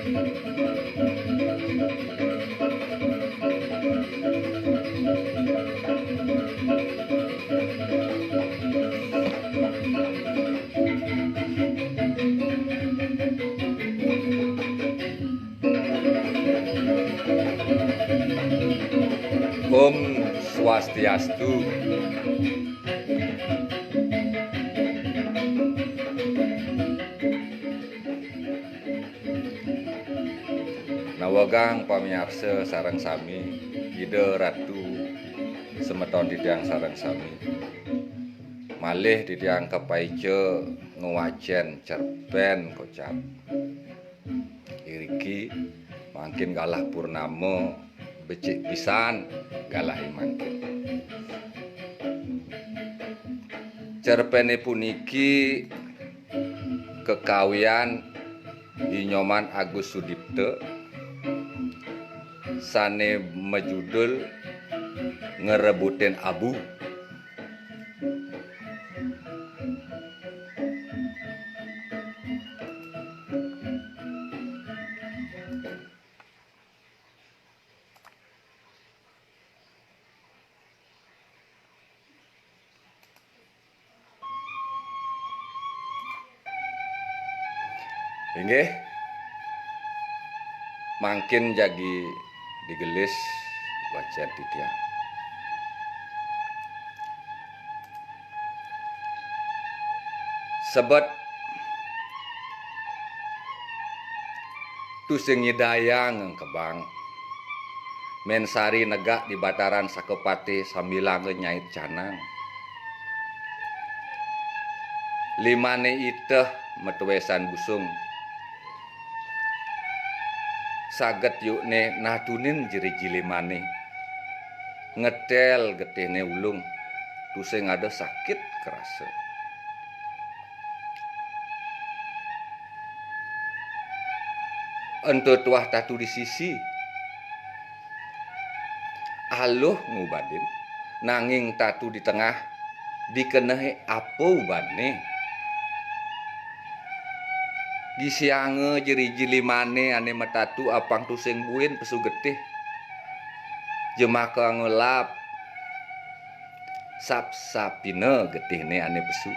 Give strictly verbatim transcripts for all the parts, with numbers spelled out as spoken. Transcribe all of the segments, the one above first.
Om Swastiastu. Nawegang pamiarsa sareng sami, Ida Ratu, semeton titiang sareng sami. Malih titiang kapaica ngwacen cerpen kocap. Iriki mangkin galah purnama, becik pisan galahe mangkin. Cerpene puniki kekawian I Nyoman Agus Sudipta sane majudul Ngrebutin Abu. Inggih. Mangkin jagi digelis wacen titiang. Sebet tusing nyidayang ngengkebang. Mén Sari negak di bataran sakapatih sambilanga nyait canang. Limané iteh matuésan busung. Saget yukné natunin jeriji limané. Ngetél getihné ulung, tusing ada sakit kerasa. Ento tuah tatu di sisi. Aluh ngubadin, nanging tatu di tengah, dikenehe apa ubané? Gisianga jeriji limané ané matatu apang tusing buin pesu getih. Jemaka ngelap. Sap-sapina getihné ané pesu.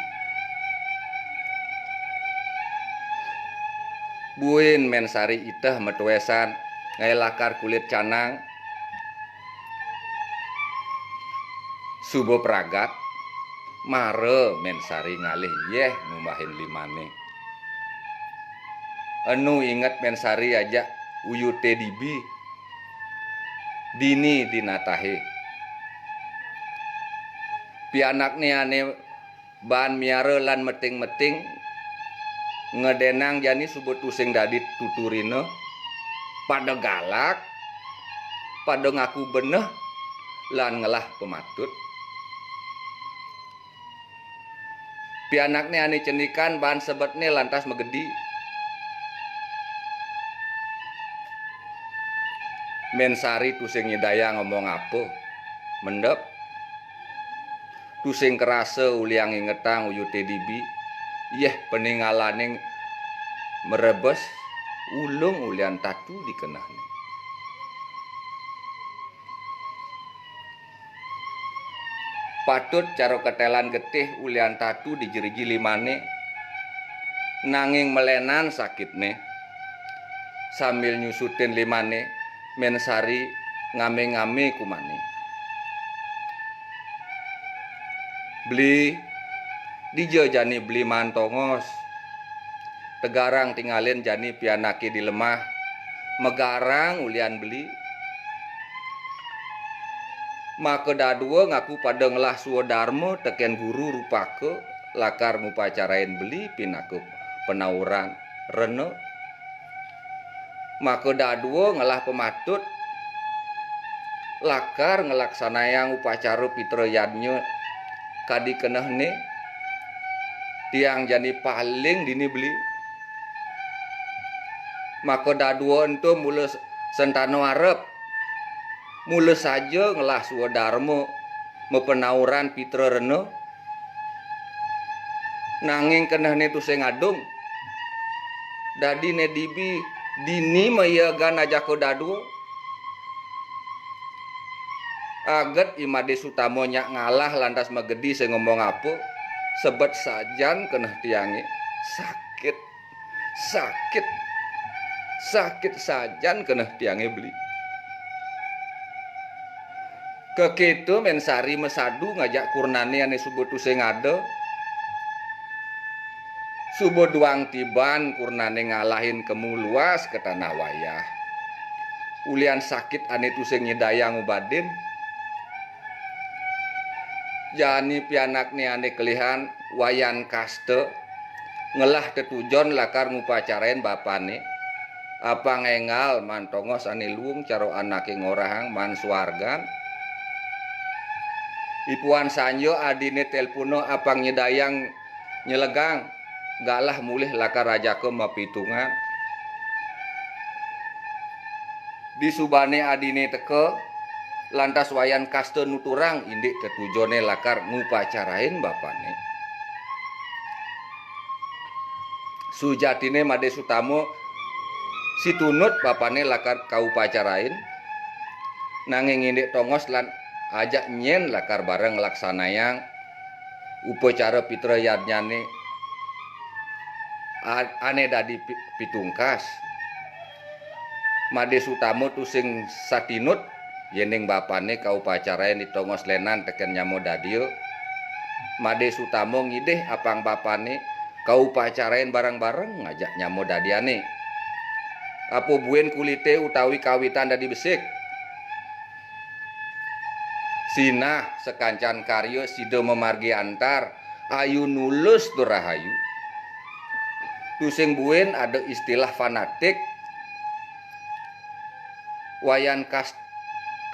Buin Mén Sari iteh matuésan ngaé lakar kulit canang. Suba pragat, mara Mén Sari ngalih yéh numbahin limané. Enu inget Mén Sari ajak uyuté dibi. Dini dinatahé. Pianakné ané baan miara lan meting-meting, ngedénang jani suba tusing dadi tuturina, pada galak, pada ngaku beneh, lan ngelah pamatut. Pianakné ané cendikan baan sebetné lantas magedi. Mén Sari tusing nyidayang ngomong apa. Mendep. Tusing kerasa uliang ingetang uyuté dibi. Yéh peningalané merebes, ulung ulian tatu dikenehné. Patut cara ketélan getih ulian tatu di jeriji limané, nanging melénan sakitné. Sambil nyusutin limané, Mén Sari ngame-ngame kumané. Beli, dija jani beli maan tongos. Tegarang tingalin jani pianaké di lemah, megarang ulian beli. Maka dadua ngaku pada ngelah swadarma tekén guru rupaka lakar ngupacarain beli pinaka penauran rena. Maka dadua ngelah pamatut lakar ngelaksanayang upacara pitra yadnya kadi kenehné. Tiang jani paling dini beli. Maka dadua ento mula sentana arep. Mula saja ngelah swadarma mapanauran pitra rena. Nanging kenehné tusing adung. Dadi né dibi Dini mayagan ajaka dadua. Aget I Madé Sutama nyak ngalah lantas magedi sing ngomong apa, sebet sajan keneh tiangé. Sakit, sakit, sakit sajan keneh tiangé beli. Kekéto Mén Sari masadu ngajak kurnané ané suba tusing ada. Suba duang tiban kurnané ngalahin kemu luas ka tanah wayah. Ulian sakit ané tusing nyidayang ubadin. Jani pianakné ané kelihan Wayan Kasta ngelah tetujon lakar ngupacarain bapané. Apang énggal maan tongos ané luung cara anaké ngorahang maan suargan. Ipuan sanja adiné telpona apang nyidayang nyelegang, galah mulih lakar ajaka mapitungan. Disubané adiné teka, lantas Wayan Kasta nuturang indik tetujoné lakar ngupacarain bapané. Sujatiné Madé Sutama situnut bapané lakar kaupacarain, nanging indik tongos lan ajak nyén lakar bareng nglaksanayang upacara pitra yadnyané a-, ané dadi pi-, pitungkas. Madé Sutama tusing satinut yéning bapané kaupacarain di tongos lénan tekén nyama dadia. Madé Sutama ngidih apang bapané kaupacarain bareng-bareng ngajak nyama dadiané. Apa buin kulité utawi kawitan dadi besik? Sinah sakancan karya sida mamargi antar, ayu nulus tur rahayu. Tusing buin ada istilah fanatik. Wayan kas-,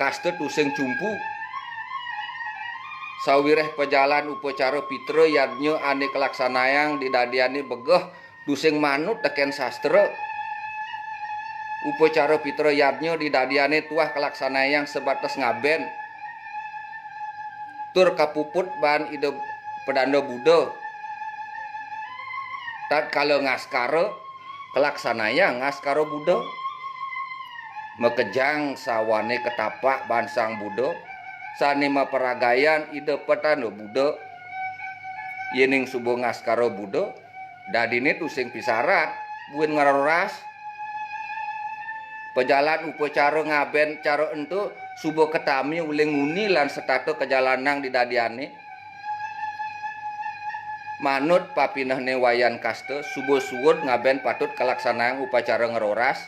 kasta tusing cumpu. Sawiréh pajalan upacara pitra yadnya ané kalaksanayang di dadiané begeh tusing manut tekén sastra. Upacara pitra yadnya di dadiané tuah kalaksanayang sabates ngabén tur kapuput baan Ida Pedanda Buddha. Tatkala ngaskara, kalaksanayang ngaskara Buddha. Makejang sawané katapak baan Sang Buddha, sané maparagayan Ida Pedanda Buddha. Yéning suba ngaskara Buddha, dadiné tusing pisarat, buin ngroras. Pajalan upacara ngabén cara ento suba katami uling nguni lan setata kajalanang di dadiané. Manut papinehné Wayan Kasta, suba suud ngabén patut kalaksanayang upacara ngroras,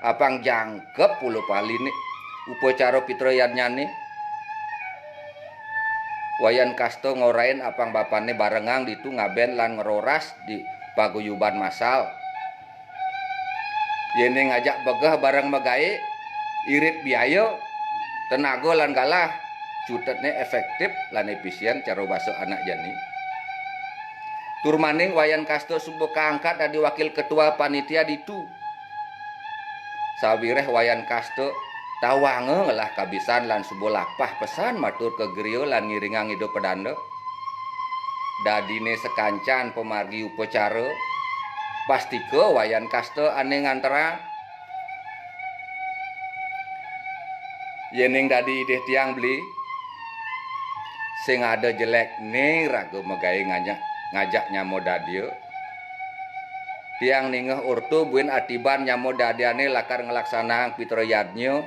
apang jangkep pula paliné upacara pitra yadnyané. Wayan Kasta ngorahin apang bapané barengang ditu ngabén lan ngroras di paguyuban masal. Yéning ajak begeh bareng magaé, irit biaya, tenaga lan galah, cutetné éféktif lan éfisién cara basa anak jani. Tur maning Wayan Kasta suba kaangkat dadi wakil ketua panitia ditu. Sawiréh Wayan Kasta tawanga ngelah kabisan lan suba lapah pesan matur ka griya lan ngiringang Ida Pedanda. Dadiné sakancan pamargi upacara, pastika Wayan Kasta ané nganterang. Yéning dadi idih tiang beli, sing ada jelékné raga magaé ngajak, ngajak nyama dadia. Tiang ningeh orta buin atiban nyama dadiané lakar nglaksanayang pitra yadnya.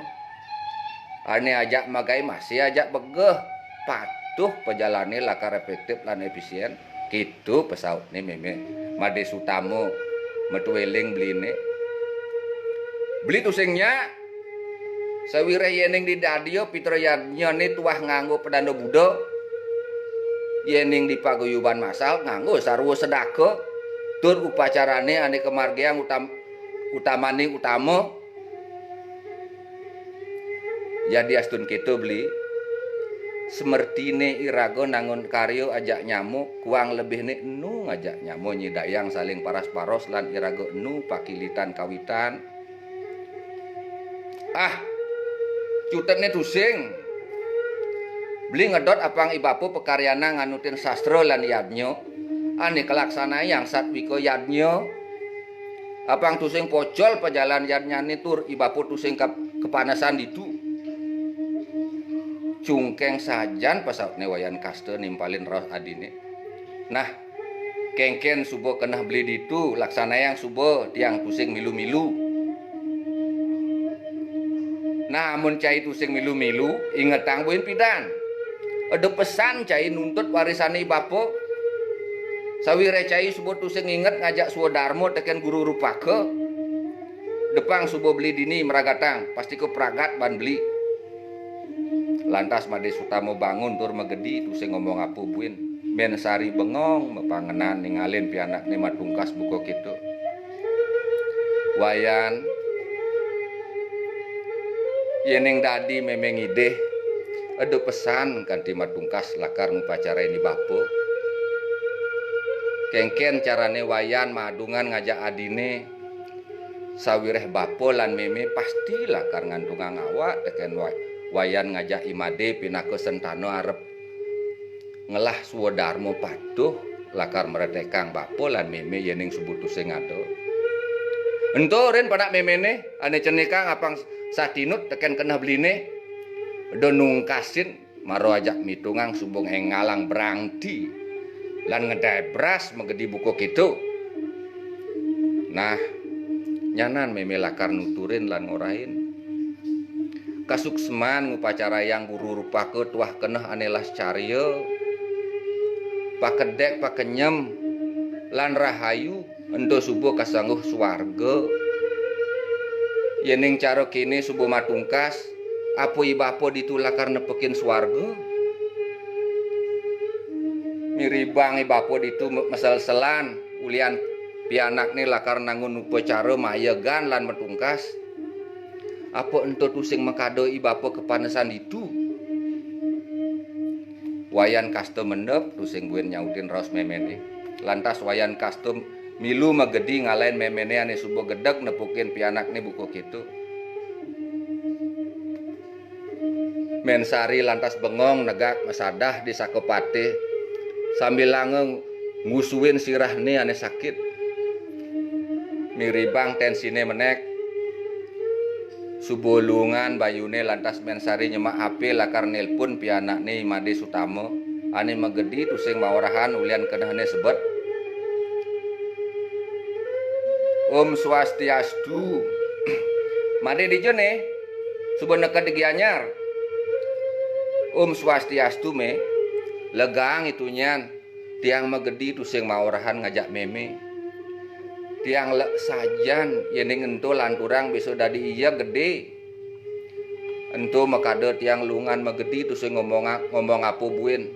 Ané ajak magaé masih ajak begeh, patuh pajalané lakar éféktif lan éfisién. Kéto pasautné mémé Madé Sutama, Metu Éling beliné. Beli tusing nyak, sawiréh yéning di dadia pitra yadnyané tuah nganggo pedanda Buddha, yéning di paguyuban masal nganggo sarwa sedaka, tur upacarané ané kamargiang utam-, utamaning utama. Yadiastun kéto beli, semertiné iraga nangun karya ajak nyama, kuang lebihné enu ngajak nyama nyidayang saling paras-paros lan iraga enu pakilitan kawitan. Ah, cutetné tusing. Beli ngedot apang i bapa pakaryanang nganutin sastra lan yadnya, ané kalaksanayang satwika yadnya. Apang tusing pocol pajalananné tur i bapa tusing kap-, kapanesan ditu. Cungkeng sajan pasautné Wayan Kasta nimpalin raos adiné. Nah, kénkén suba keneh beli ditu, laksanayang suba tiang tusing milu-milu. Nah, amun cai tusing milu-milu, ingetang buin pidan. Eda pesan cai nuntut warisané i bapa. Sawiréh cai suba tusing inget ngajak swadarma tekén Guru Rupaka. Depang suba beli dini mragatang, pastika pragat ban beli. Lantas Madé Sutama bangun tur magedi tusing ngomong apa buin. Mén Sari bengong mapangenan ningalin pianakné Matungkas buka kéto. Wayan, yéning dadi mémé ngidih, eda pesan kanti Matungkas lakar ngupacarain i bapa. Kénkén carané Wayan madungan ngajak adiné, sawiréh bapa lan mémé pasti lakar ngantungang awak tekén Wa-, Wayan ngajak i Madé pinaka sentana arep ngelah swadarma patuh lakar mretékang bapa lan mémé yéning suba tusing ada. Ento rin panak méméné ané cenikang apang satinut tekén keneh beliné. Eda nungkasin mara ajak mitungang suba ngéngalang brangti lan ngedébras magedi buka kéto. Nah, nyanan mémé lakar nuturin lan ngorahin. Kasuksman ngupacarayang Guru Rupaka tuah keneh ané lascarya, pakedék pakenyem, lan rahayu, ento suba kasangguh swarga. Yéning cara kéné suba Matungkas, apa i bapa ditu lakar nepekin swarga? Miribang i bapa ditu me-, meselselan, ulian pianakné lakar nangun upacara mayegan lan Matungkas. Apa ento tusing makada i bapa kapanesan ditu? Wayan Kasta mendep tusing buin nyautin raos méméné. Lantas Wayan Kasta milu magedi ngalahin méméné ané suba gedeg nepukin pianakné buka kéto. Mén Sari lantas bengong negak masadah di saka patih, sambilanga ngusuin sirahné ané sakit. Miribang ténsiné menék, suba luungan bayuné lantas Mén Sari nyemak H P lakar nélpon pianakné Madé Sutama, ané magedi tusing maorahan ulian kenehné sebet. Om Swastiastu. Madé dija né? Suba neked di Gianyar. Om Swastiastu, Mé. Legaang itunyan, tiang magedi tusing maorahan ngajak mémé. Tiang lek sajan yéning ento lanturang bisa dadi iya gedé. Ento makada tiang lungan magedi tusing ngomong, ngomong apa buin.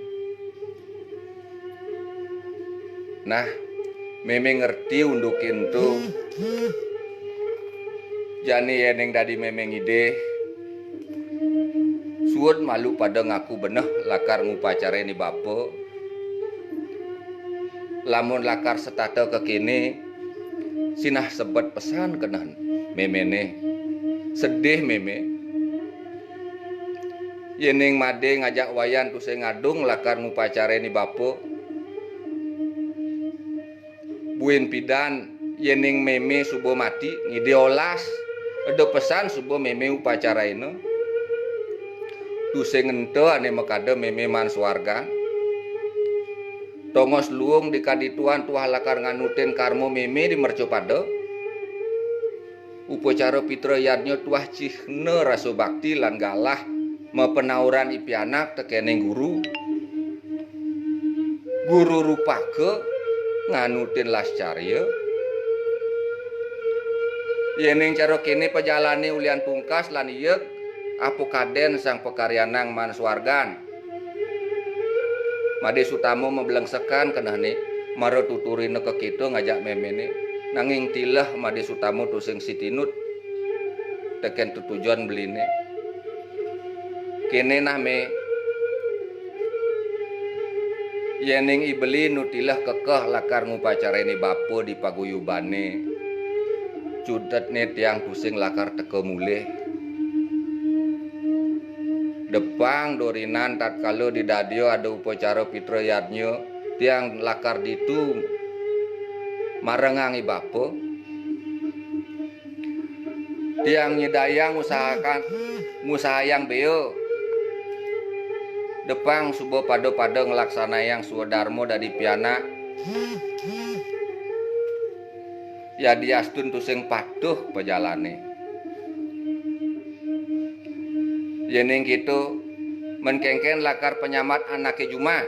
Nah, mémé ngerti unduké ento. Jani yéning dadi mémé ngidih, suud malu pada ngaku beneh lakar ngupacarain i bapa. Lamun lakar setata kekéné, sinah sebet pesan keneh méméné. Sedih mémé. Yéning Madé ngajak Wayan tusing ngadung lakar ngupacarain i bapa. Buin pidan yéning mémé suba mati, ngidih olas, eda pesan suba mémé upacaraina. Tusing ento ané makada mémé maan suargan. Tongos luung di kadituan tuah lakar nganutin karma mémé di mercapada. Upacara pitra yadnya tuah cihna rasa bakti lan galah mapanauran i pianak tekéning guru. Guru Rupaka nganutin lascarya. Yéning cara kéné pajalané ulian tungkas lan iyeg, apa kadén sang pakaryanang maan suargan. Madé Sutama mablengsekan kenehné, mara tuturina kakéto ngajak méméné, nanging tileh Madé Sutama tusing sitinut tekén tetujon beliné. Kéné nah, Mé, yéning i beli nu tileh kekeh lakar ngupacarain i bapa di paguyubané, cutetné tiang tusing lakar teka mulih. Depang dorinan tatkala di dadia ada upacara pitra yadnya, tiang lakar ditu marengang i bapa. Tiang nyidayang ngusahakan, ngusahayang béa. Depang suba pada-pada nglaksanayang swadarma dadi pianak. Yadiastun tusing patuh pajalané. Yéning kéto, men kénkén lakar panyambat anaké jumah.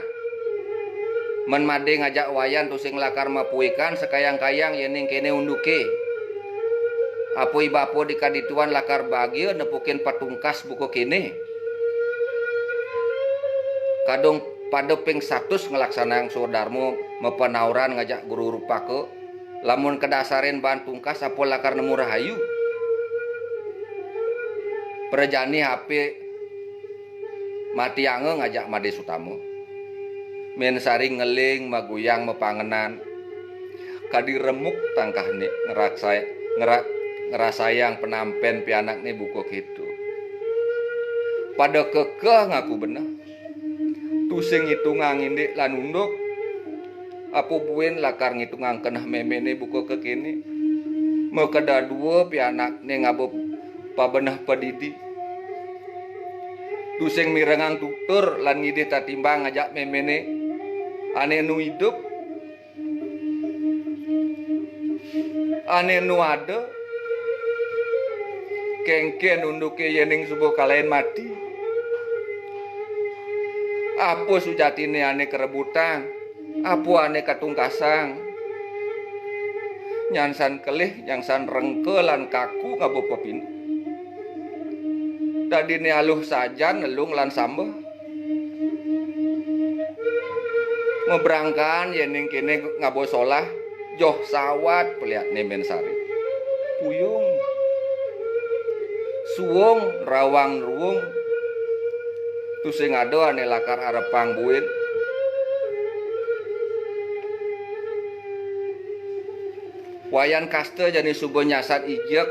Men madé ngajak Wayan tusing lakar mapuikan sakayang-kayang yéning kéné unduké. Apa i bapa di kadituan lakar bagia nepukin patungkas buka kéné. Kadung pada ping satus nglaksanayang swadarma mapanauran ngajak Guru Rupaka. Lamun kadasarin baan tungkas apa lakar nemu rahayu. Prajani apik matianga ngajak Madé Sutama. Mén Sari ngeling maguyang mapangenan. Kadi remuk tangkahné ngeraksay-, ngera-, ngrasayang penampén pianakné buka kéto. Pada kekeh ngaku beneh. Tusing ngitungang indik lan unduk. Apa buin lakar ngitungang keneh méméné buka kéné. Makada dua pianakné ngaba pabeneh padidi. Tusing mirengang tutur lan ngidih tatimbang ngajak méméné. Ané nu idup, ané nu ada, kénkén unduké yéning suba kalahin mati. Apa sujatiné ané karebutang, apa ané katungkasang. Nyangsan kelih, nyangsan rengka lan kaku ngaba pepin. Dadiné aluh sajan nelung lan sambeh. Mabrangkan yéning kéné ngaba solah, joh sawat peliatné Mén Sari. Puyung. Suung, rawang ruung. Tusing ada ané lakar arepang buin. Wayan Kasta jani suba nyasat ijek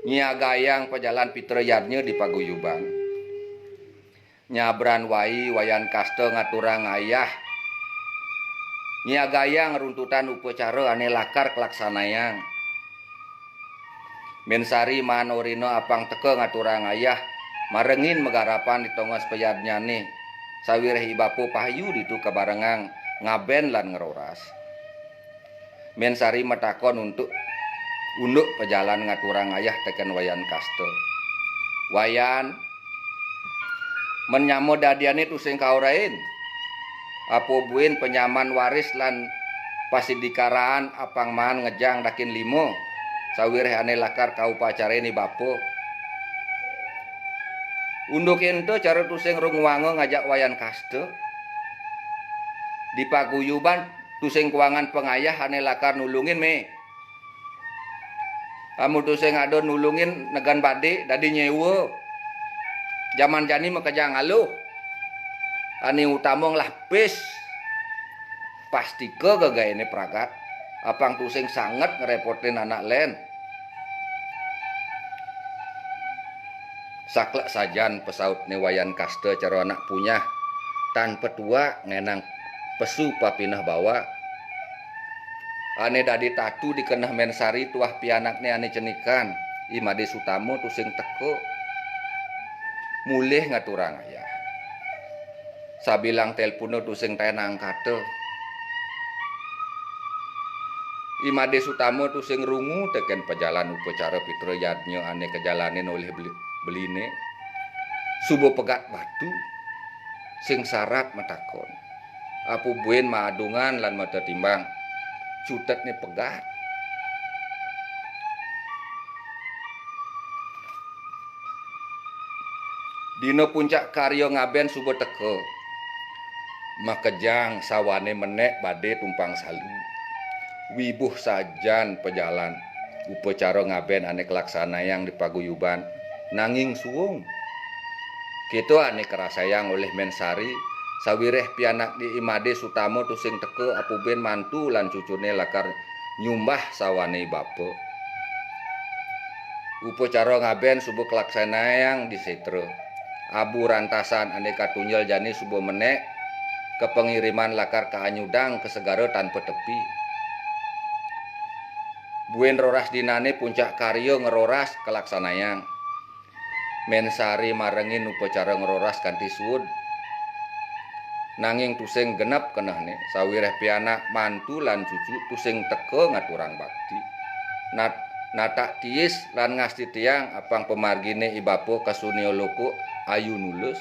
nyiagayang pajalan pitra yadnya di paguyuban. Nyabran wai Wayan Kasta ngaturang ayah nyiagayang runtutan upacara ané lakar kalaksanayang. Mén Sari maan orina apang teka ngaturang ayah, marengin magarapan di tongos payadnyané, sawiréh i bapa pahayu ditu kabarengang ngaben lan ngroras. Mén Sari matakon untuk unduk pajalan ngaturang ayah tekén Wayan Kasta. Wayan, men nyama dadiané tusing kaorain. Apa buin panyaman waris lan pasidikaraan apang maan ngejang dakin lima, sawiréh ané lakar kaupacarain i bapa. Unduké ento cara tusing runguanga ngajak Wayan Kasta. Di paguyuban tusing kuangan pangayah ané lakar nulungin mé. Amun tusing ada nulungin negan badé dadi nyéwa. Jaman jani makejang aluh. Ané utama ngelah pis. Pastika gegainé pragat. Apang tusing sanget ngrepotin anak lén. Saklek sajan pasautné Wayan Kasta cara anak punyah. Tan petuak ngenang pesu papineh bawa. Ané dadi tatu dikeneh Mén Sari tuah pianakné ané cenikan, I Madé Sutama tusing teka. Mulih ngaturang ayah. Sabilang télponna tusing taén angkata. I Madé Sutama tusing rungu tekén pajalan upacara pitra yadnya ané kajalanin olih beli-, beliné. Suba pegat batu, sing sarat matakon. Apa buin maadungan lan matetimbang. Cutetné pegat. Dina puncak karya ngaben suba teka. Makejang sawané menék badé tumpang salu. Wibuh sajan pajalan upacara ngaben ané kalaksanayang di paguyuban, nanging suung. Kéto ané karasayang olih Mén Sari, sawiréh pianakné I Madé Sutama tusing teka apubin mantu lan cucuné lakar nyumbah sawané bapa. Upacara ngaben suba kalaksanayang di sétra. Abu rantasan ané katunjel jani suba menék, kapangiriman lakar kaanyudang ka segara tanpa tepi. Buin roras dinané puncak karya ngeroras kalaksanayang. Mén Sari marengin upacara ngeroras kanti suud. Nanging tusing genep kenehné, sawiréh pianak, mantu lan cucu tusing teka ngaturang bakti. Nat-, natak tiis lan ngastitiang apang pamarginé i bapa ka sunia loka ayu nulus.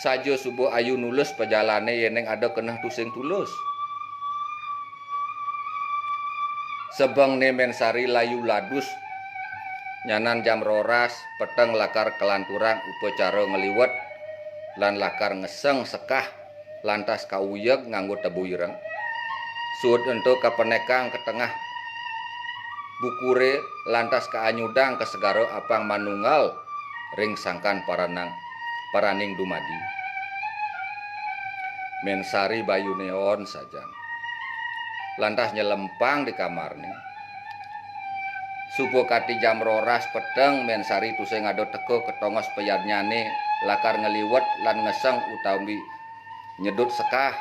Saja suba ayu nulus pajalané yéning ada keneh tusing tulus. Sebengné Mén Sari layu ladus, nyanan jam roras peteng lakar kalanturang upacara ngliwet lan lakar ngeseng sekah, lantas kauyeg nganggo tebu ireng. Suud ento kapenekang ka tengah bukuré, lantas kaanyudang ka segara apang manunggal ring sangkan paranang, paraning dumadi. Mén Sari bayuné on sajan. Lantas nyelempang di kamarné. Suba kati jam roras peteng, Mén Sari tusing ada teka ka tongos payadnyané lakar ngliwet lan ngeseng utawi nyedut sekah.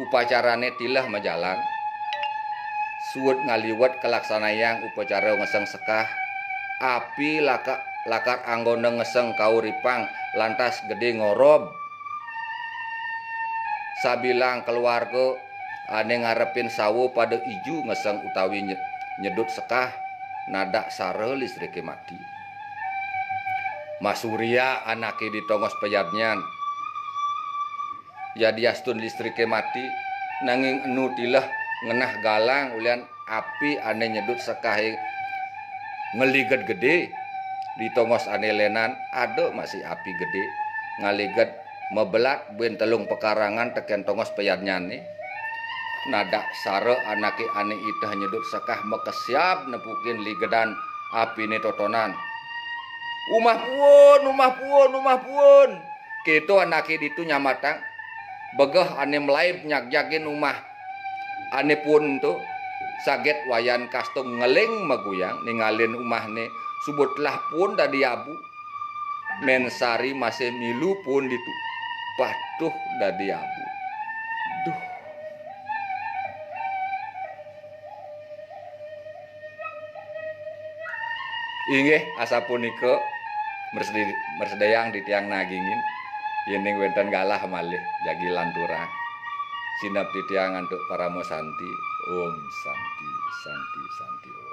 Upacarané tileh majalan. Suud ngliwet kalaksanayang upacara ngeseng sekah. Api laka-, lakar anggona ngeseng kauripang, lantas gedé ngorob. Sabilang keluarga ané ngarepin sawa pada iju ngeseng utawi nye-, nyedut sekah, nadak sara listriké mati. Masurya anaké di tongos payadnyan. Yadiastun listriké mati, nanging enu tileh ngenah galang ulian api ané nyedut sekahé ngliged gedé. Di tongos ané lénan ada masih api gedé, ngliged mabelat buin telung pekarangan tekén tongos payadnyané. Nadak sara anaké ané iteh nyedut sekah makesiab nepukin ligedan apiné totonan. "Umah puun, umah puun, umah puun!" Kéto anaké ditu nyamatang. Begeh ané mlaib nyagjagin umah ané puun ento, saget Wayan Kastung ngeling maguyang ningalin umahné suba telah puun dadi abu. Mén Sari masih milu puun ditu, patuh dadi abu. Duh. Inggih, asapunika mresdi-, mresdayang titiang nagingin, yéning wénten galah malih jagi lanturang. Sineb titiang antuk parama santi. Om Santi, Santi, Santi Om.